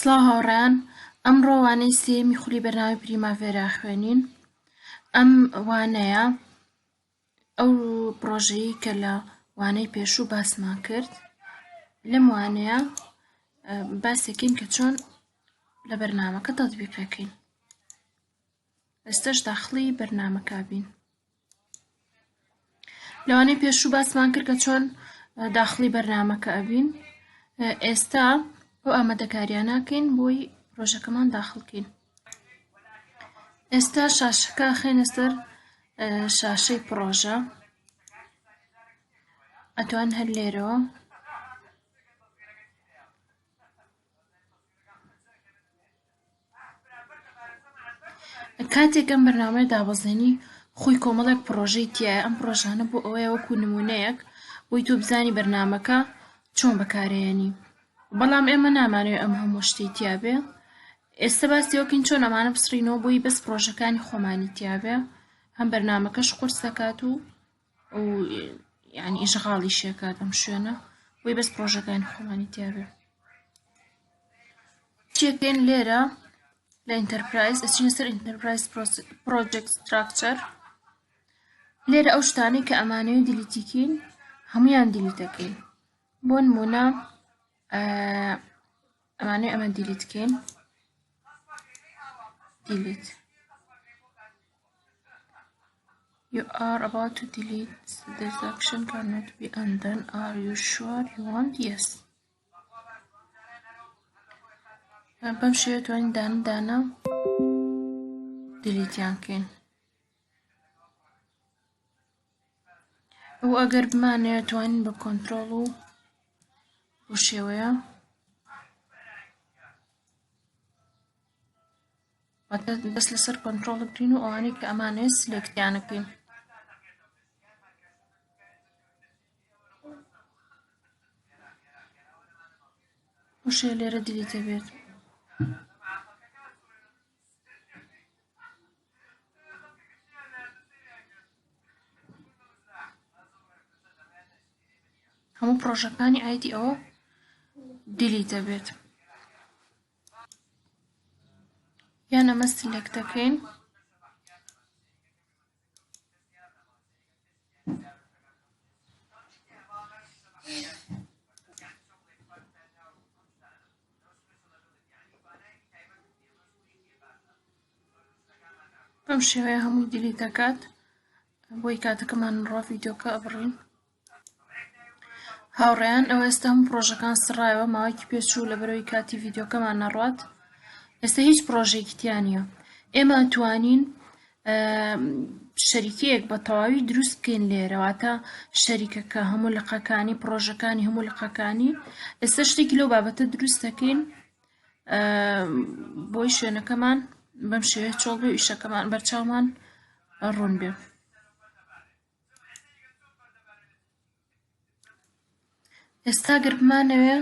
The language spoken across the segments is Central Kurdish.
سڵاو هاوڕێیان، ئەمڕۆ وانەی سێیەمی خولی بەرنامەی پریماڤێرا خوێنین. ئەم وانەیە ئەو پڕۆژەیەی کە لە وانەی پێشوو باسمان کرد، لەم وانەیە باسێکین کە چۆن لە بەرنامەکە تەتبیقەکەین. ئێستاش داخڵی بەرنامەکە بین. لەوانەی پێشوو باسمان کرد کە چۆن داخڵی بەرنامەکە ئەبین. ئێستا ئەو ئامادەکاریانە کەین بۆی پرۆژەکەمان داخڵکەین. ئێستا شاشەکە خێنە سەر شاشەی پڕۆژە. ئەتوان هەر لێرەوە کاتێک ئەم بەرنامەیە دابەزێنی خۆی کۆمەڵێک پڕۆژەی تیایە، ئەم پڕۆژانە بۆ ئەوەیە وەکو نمونەیەک بۆی تۆ بزانی بەرنامەکە چۆن بەکارێنی. بەڵام ئێمە نامانەوێت ئەم هەموو شتەی تیابێ. ئێستا باسی ئەوەکەین چۆن ئەمانە بسڕینەوە بۆی بەس پڕۆژەکانی خۆمانی تیابێ، هەم بەرنامەکەش قورس دەکات و یعنی ئیشغاڵیشی ئەکات ئەم شوێنە بۆی بەس پڕۆژەکانی خۆمانی تیابێ. چیەکەین لێرە لە enterprise ئەچینە سەر enterprise project structure. لێرە ئەو شتانەی کە ئەمانەوێت delete ی کەین هەمویان delete ەکەین. بۆ نمونە ئەمانەوێت ئەمە delete کەین، delete. You are about to delete this action cannot be undone. Are you sure you want? Yes. بەم شێوەیە توانین دانە دانە delete یان کەین. و ئەگەر بمانەوێت توانین بە کۆنترۆڵ و بۆ شێوەیە واتە دەست لەسەر کۆنترۆڵ بگرین و ئەوانەی کە ئەمانەوێت select یان بکەین. وشەیە لێرە delete دەبێت. هەموو پڕۆژەکانی ئایدی ئەوە delete دەبێت. یان ئەمە select دەکەین. بەم شێوەیە هەمووی delete دەکات. بۆی کاتەکەمان ڕوا ڤیدیۆکە ئەبڕین. هاوڕێیان ئەوە ئێستا هەموو پڕۆژەکان سڕایەوە، ماوەیەکی پێچوو لەبەرەوەی کاتی ڤیدیۆکەمان نەڕوات. ئێستا هیچ پڕۆژەیەکی تیا نییە. ئێمە توانین شەریکەیەک بە تەواوی دروست بکەین لێرە، واتە شەریکەکە هەموو لقەکانی پڕۆژەکانی هەموو لقەکانی. ئێستا شتێکی لەو بابەتە دروست دەکەین بۆی شوێنەکەمان بەم شێوەیە چۆڵ بێ و ئیشەکەمان بەرچاومان ڕوون بێ. ئێستا گەر بمانەوێ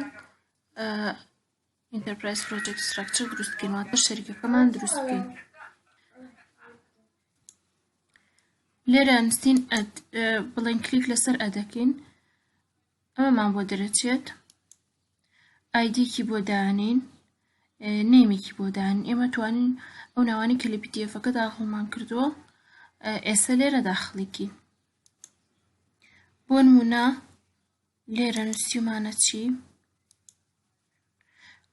enterprise project structure دروست بکەین، واتە شەریکەکەمان دروست بکەین، لێرە نووسین add، بڵێن کلیک لەسەر add ەکەین، ئەمەمان بۆ دەرەچێت. ID ێکی بۆ دانین، name ێکی بۆ دانین. ئێمە توانین ئەو ناوانەی کە لە PDF ەکە داخڵمان کردووە ئێستا لێرە داخڵیکین. بۆ نمونە لێرە نووسیومانە چی؟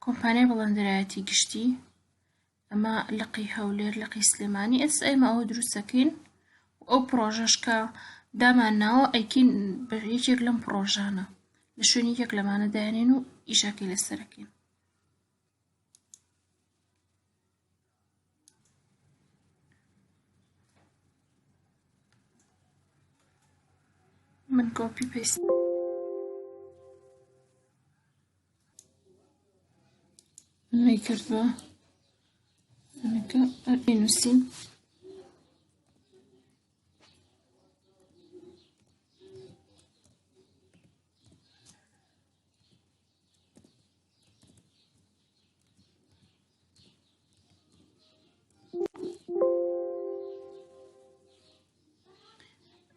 کۆمپانیای بەڵێندەرایەتی گشتی، ئەمە لقی هەولێر، لقی سلێمانی. ئێستا ئێمە ئەوە دروست دەکەین و ئەو پڕۆژەش کە دامان ناوە ئەیکەین بە یەکێک لەم پڕۆژانە، لە شوێنی یەک لەمانە دایانێن و ئیشەکەی لەسەرەکەین. من copy paste ئەمەی کرد بە ئەینووسین.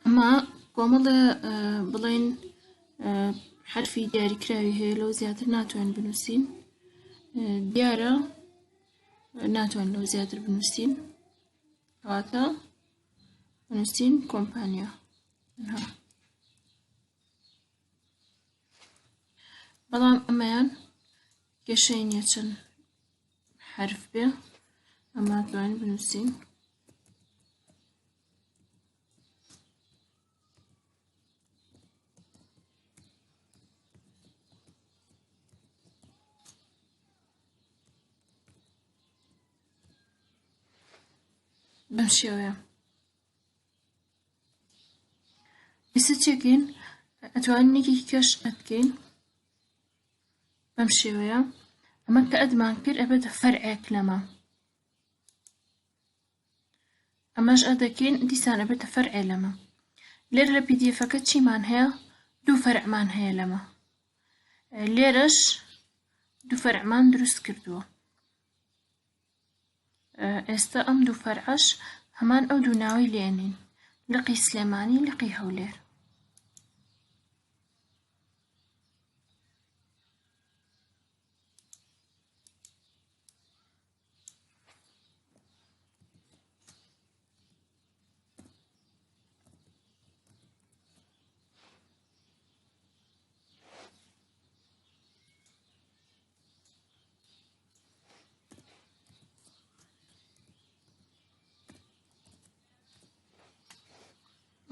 ئەمە کۆمەڵێ بڵێن حرفی دیاریکراوی هەیە، لەو زیاتر ناتوانین بنووسین. دیارە ناتوان لەو زیاتر بنووسین کەواتە بنووسین کۆمپانیا بەڵام ئەمەیان کێشەی نییە چەند حرف بێ ئەمە توانین بنووسین بەم شێوەیە ئێستا چێکین ئەتوانین یەکێکی کەش ئەتکەین بەم شێوەیە ئەمە کە ئەدمان کرد ئەبێتە فەرعێک لەمە ئەمەش ئەدەکەین دیسان ئەبێتە فەرعێ لەمە لێرە لە پیدیەفەکە چیمان هەیە دوو فەرعمان هەیە لەمە لێرەش دوو فەرعمان دروست کردووە ئێستا ئەم دوو فەرعەش هەمان ئەو دوو ناوەی لێنین لقی سلێمانی لقی هەولێر.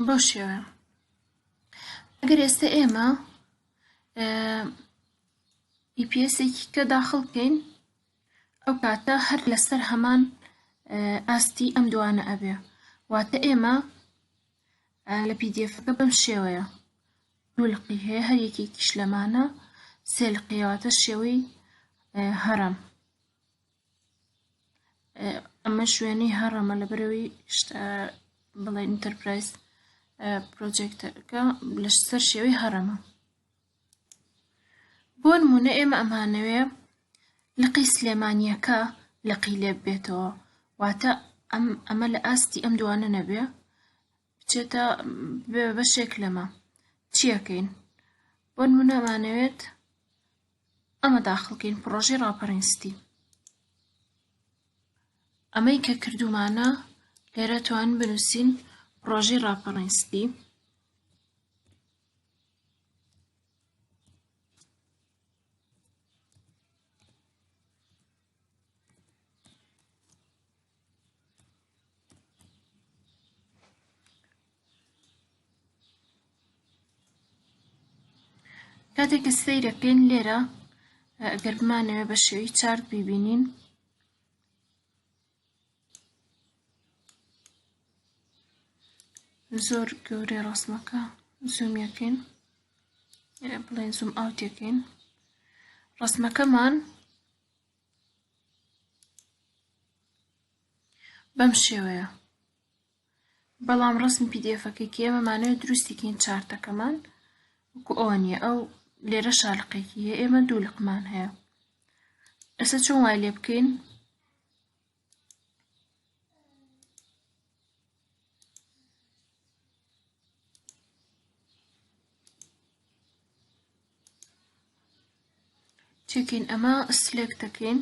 بەو شێوەیە ئەگەر ئێستا ئێمە EPS-ێکی کە داخڵ بکەین ئەو کاتە هەر لەسەر هەمان ئاستی ئەم دوانە ئەبێ واتە ئێمە لە پیدیەفەکە بەم شێوەیە دوو لقی هەیە هەر یەکێکیش لەمانە سێ لقیە واتە شێوەی هەڕەم ئەمە شوێنەی هەڕەمە لەبەرەوەی بڵێ ئینتەرپرایز پرۆجێکتەکە لەسەر شێوەی هەڕەمە بۆ نمونە ئێمە ئەمانەوێ لقی سلێمانیەکە لقی لێ بێتەوە واتە ئەم ئەمە لە ئاستی ئەم دوانە نەبێ بچێتە بێ بەشێک لەمە چیەکەین بۆ نمونە ئەمانەوێت ئەمە داخڵکەین پڕۆژەی ڕاپەڕین ستی ئەمەی کە کردومانە لێرە توان بنووسین پڕۆژەی ڕاپەڕین ستی کاتێک کە سەیرەکەین لێرە ئەگەر بمانەوێ بە شێوەی چارت بیبینین زۆر گەورەی ڕسمەکە زوومیەکەین بڵێن زووم ئاوتەکەین ڕسمەکەمان بەم شێوەیە بەڵام ڕسم پیدیەفەکەی کە ئێمە مانەوێت دروستی کەین چارتەکەمان وەکو ئەوە نییە ئەو لێرە شالقێکی هەیە ئێمە دوو لقمان هەیە ئێستا چۆن وای لێ بکەین چێکین ئەمە سلێک دەکەین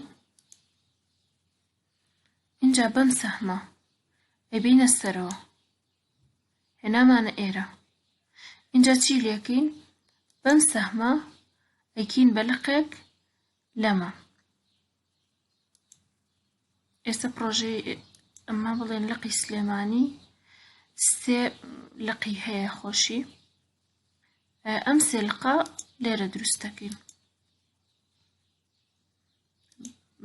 اینجا بەم سەهمە ئەبینە سەرەوە هێنامانە ئێرە اینجا چی لێکین بەم سەهمە ئەیکین بە لقێک لەمە ئێستا پڕۆژەی ئەمە بڵێن لقی سلێمانی سێ لقی هەیە خۆشی ئەم سێ لقە لێرە دروست دەکەین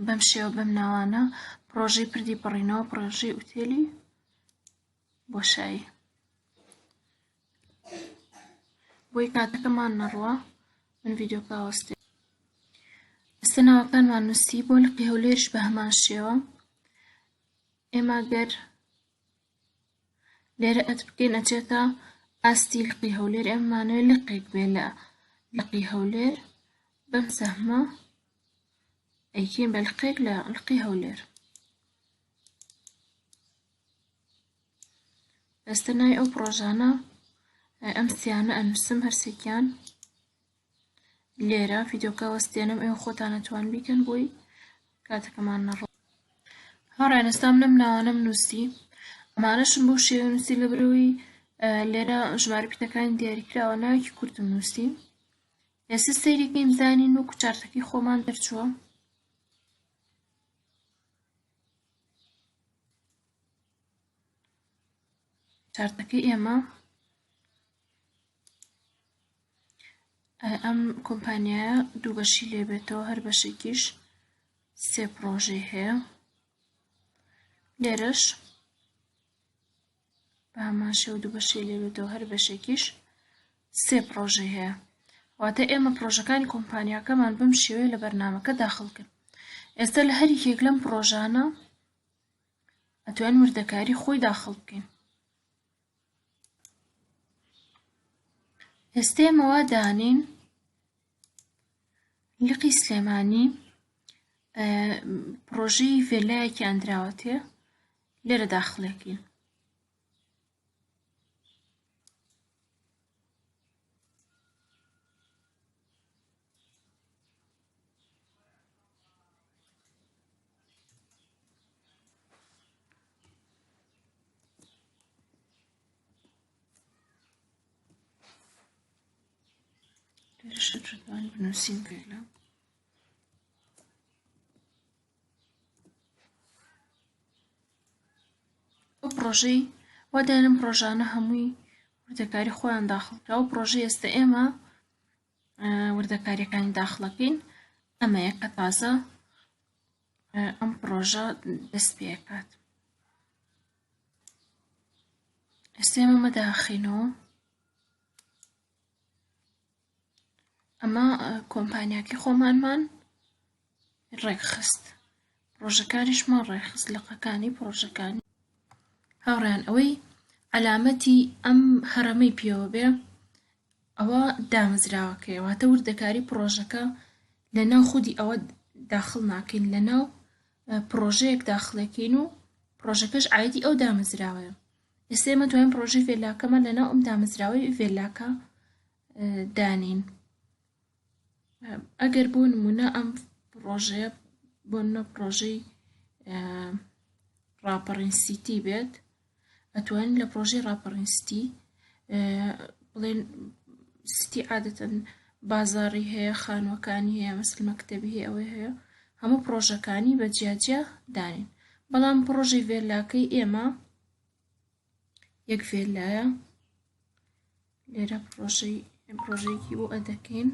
بەم شێوە بەم ناوانە پڕۆژەی پردی پەڕینەوە پڕۆژەی ئوتێلی بۆشایی بۆی کاتەکەمان نەڕوا من ڤیدیۆکە وەستێ ئێستا ناوەکانمان نووسی بۆ لقی هەولێریش بە هەمان شێوە ئێمە گەر لێرە ئەت بکەین ئەچێتە ئاستی لقی هەولێر ئێمەمانەوێت لقێک بێ لە لقی هەولێر بەم سەهمە ئەیکەین بە لقێک لە لقی هەولێر ئێستا ناوی ئەو پڕۆژانە ئەم سیانە ئەنووسم هەرسێکیان لێرە ڤیدیۆکە وەستێنم ئێوە خۆتان ئەتوان بیکەن بۆی. کاتەکەمان نەڕۆ. هاوڕێیان ئێستا من ئەم ناوانەم نووسی، ئەمانەشم بەو شێوەیە نووسی لەبەرئەوەی لێرە ژمارە پیتەکانی دیاریکراوە، ناوێکی کورتم نووسی. ئێستا سەیرەکەین بزانین وەکو چارتەکەی خۆمان دەرچووە. چارتەکەی ئێمە ئەم کۆمپانیایە دوو بەشی لێبێتەوە، هەر بەشێکیش سێ پڕۆژەی هەیە. لێرەش بە هەمان شێوە دوو بەشی لێبێتەوە، هەر بەشێکیش سێ پڕۆژەی هەیە. واتە ئێمە پڕۆژەکانی کۆمپانیاکەمان بەم شێوەیە لە بەرنامەکە داخل کرد. ئێستا لە هەر یەکێک لەم پڕۆژانە ئەتوانین وردەکاری خۆی داخل بکەین. ئێستا ئێمە وا دانین لقی سلێمانی پڕۆژەی ڤێلایەکیان دراوەتێ لێرە داخلێکین. لێرەش دەتوانین بنووسین ڤێلا. ئەو پڕۆژەی وا دانم پڕۆژانە هەمووی وردەکاری خۆیان داخڵ کرا و پڕۆژەی ئێستا ئێمە وردەکاریەکانی داخڵەکەین ئەمەیە کە تازە ئەم پڕۆژە دەست پێکات. ئێستا ئێمە مەداخینەوە ئەمە کۆمپانیاکەی خۆمانمان ڕێکخست، پڕۆژەکانیشمان ڕێکخست، لقەکانی پڕۆژەکانی. هاوڕێیان ئەوەی عەلامەتی ئەم هەڕەمەی پێوە بێ ئەوە دامەزراوەکەیە، واتە وردەکاری پڕۆژەکە لە ناو خودی ئەوە داخڵ ناکەین، لە ناو پڕۆژەیەک داخڵەکەین و پڕۆژەکەش عایدی ئەو دامەزراوەیە. ئێستا ئێمە توانین پڕۆژەی ڤێلاکەمان لە ناو ئەم دامەزراوەی ڤێلاکە دانین. ئەگەر بۆ نمونە ئەم پڕۆژەیە بۆ نمونە پڕۆژەی ڕاپەڕین سیتی بێت، ئەتوانین لە پڕۆژەی ڕاپەڕین سیتی بڵێن سیتی عادەتەن بازاڕی هەیە، خانووەکانی هەیە، مەسل مەکتەبی هەیە، ئەوەی هەیە، هەموو پڕۆژەکانی بە جیاجیا دانین. بەڵام پڕۆژەی ڤێلاکەی ئێمە یەک ڤێلایە. لێرە پڕۆژەی پڕۆژەیەکی بۆ ئەدەکەین.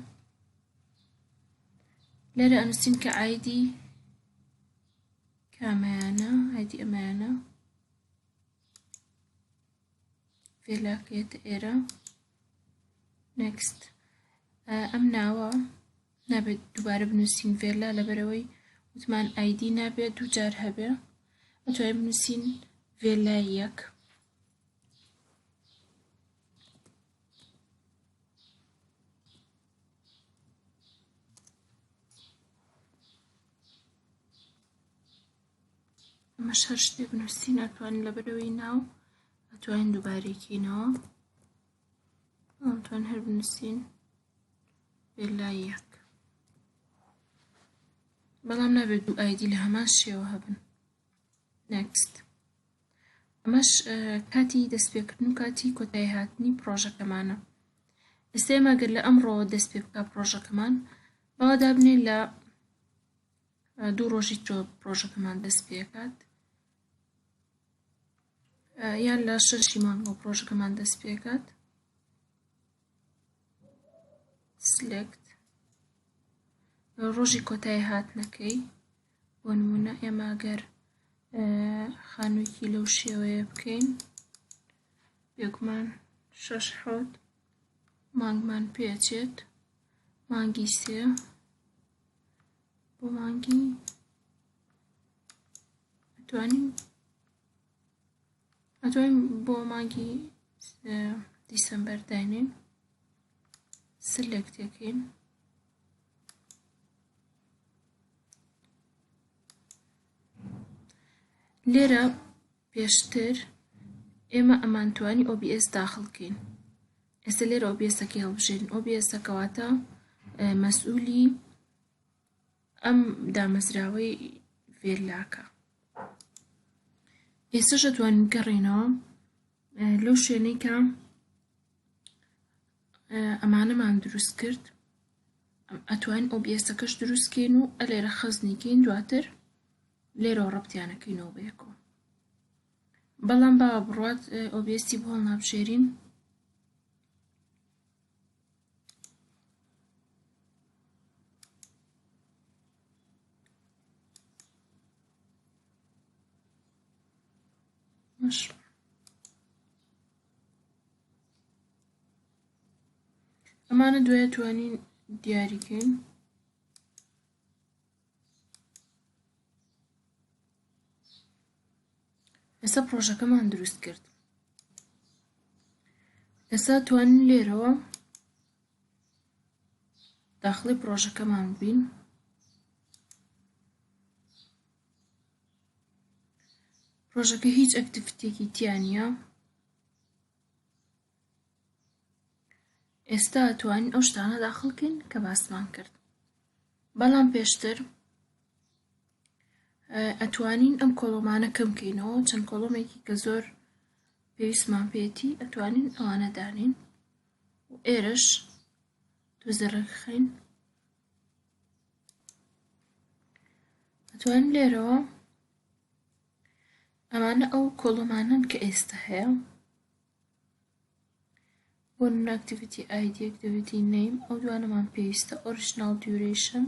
لێرە ئەنووسین کە ئایدی کامەیانە، ئایدی ئەمەیانە. ڤێلاکەیەتە ئێرە. نێکست. ئەم ناوە نابێت دووبارە بنووسین ڤێلا، لەبەرەوەی وتمان ئایدی نابێت دوو جار هەبێ. ئەتوانین بنووسین ڤێلا یەک. ئەمەش هەر شتێک بنووسین ئەتوانین لەبەرەوەی ناو ئەتوانین دووبارەیکەینەوە. ئەتوانین هەر بنووسین ڤێلا یەک، بەڵام نابێت دوو ئایدی لە هەمان شێوە هەبن. نێکست. ئەمەش کاتی دەستپێکردن و کاتی کۆتایی هاتنی پڕۆژەکەمانە. ئێستا ئێمە گەر لە ئەمڕۆوە دەست پێ بکا پڕۆژەکەمان، باوا دابنێ لە دوو ڕۆژی ترۆ پڕۆژەکەمان دەست پێکات، یان لە شەشی مانگەوە پڕۆژەکەمان دەست پێکات. سلێکت ڕۆژی کۆتایی هاتنەکەی. بۆ نمونە ئێمە گەر خانوویەکی لەو شێوەیە بکەین، بێگومان شەش حەوت مانگمان پێچێت، مانگی سێ بۆ مانگی ئەتوانین ئەتوانین بۆ مانگی دیسەمبەر داینین. سلێکتەکەین. لێرە پێشتر ئێمە ئەمانتوانی OBS داخل بکەین. ئێستا لێرە OBS-ەکەی هەڵبژێرین. OBS-ەکەواتە مەسئولی ئەم دامەزراوەی ڤێلاکە. ئێستاش ئەتوانین بگەڕێینەوە لەو شوێنەی کە ئەمانەمان دروست کرد ئەتوانین ئۆبیەسەکەش دروست کەین و ئەلێرە خەزنی کەین دواتر لێرەوە ڕەبتیانەکەینەوە بەیەکەوە بەڵام با بڕوات ئۆبیەسی بۆ هەڵنابژێرین. باش ئەمانە دوای توانین دیاریکەین. ئێستا پڕۆژەکەمان دروست کرد ئێستا توانین لێرەوە داخڵی پڕۆژەکەمان بین پڕۆژەکە هیچ ئەکتیڤیتێکی تیا نییە ئێستا توانین ئەو شتانە داخڵ کەین کە باسمان کرد بەڵام پێشتر ئەتوانین ئەم کۆڵۆمانە کەم کەینەوە چەند کۆڵۆمێکی کە زۆر پێویستمان پێێتی ئەتوانین ئەوانە دانین و ئێرەش تۆزە ڕێکخەین ئەتوانین لێرەوە ئەمانە ئەو کۆڵۆمانەن کە ئێستا هەیە بۆ نمونە ئەکتیڤیتی ئایدی ئەکتیڤیتی نەیم ئەو دوانەمان پێویستە ئۆریجناڵ دیورەیشن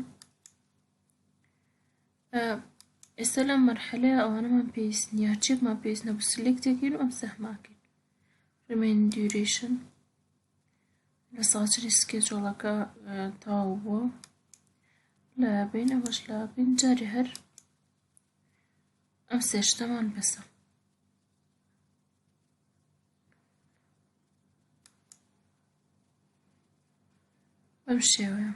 ئێستا لەم مەرحەلەیە ئەوانەمان پێویست نییە هەرچیەکمان پێویست نەبوو سلێکتێکین و ئەم سەهماکەین ڕیمین دیورەیشن لە ساچری سکێجۆڵەکە تەواو بووە لە بین ئەمەش لە بین جارێ هەر ئەم سێ شتەمان بەسە. بەم شێوەیە.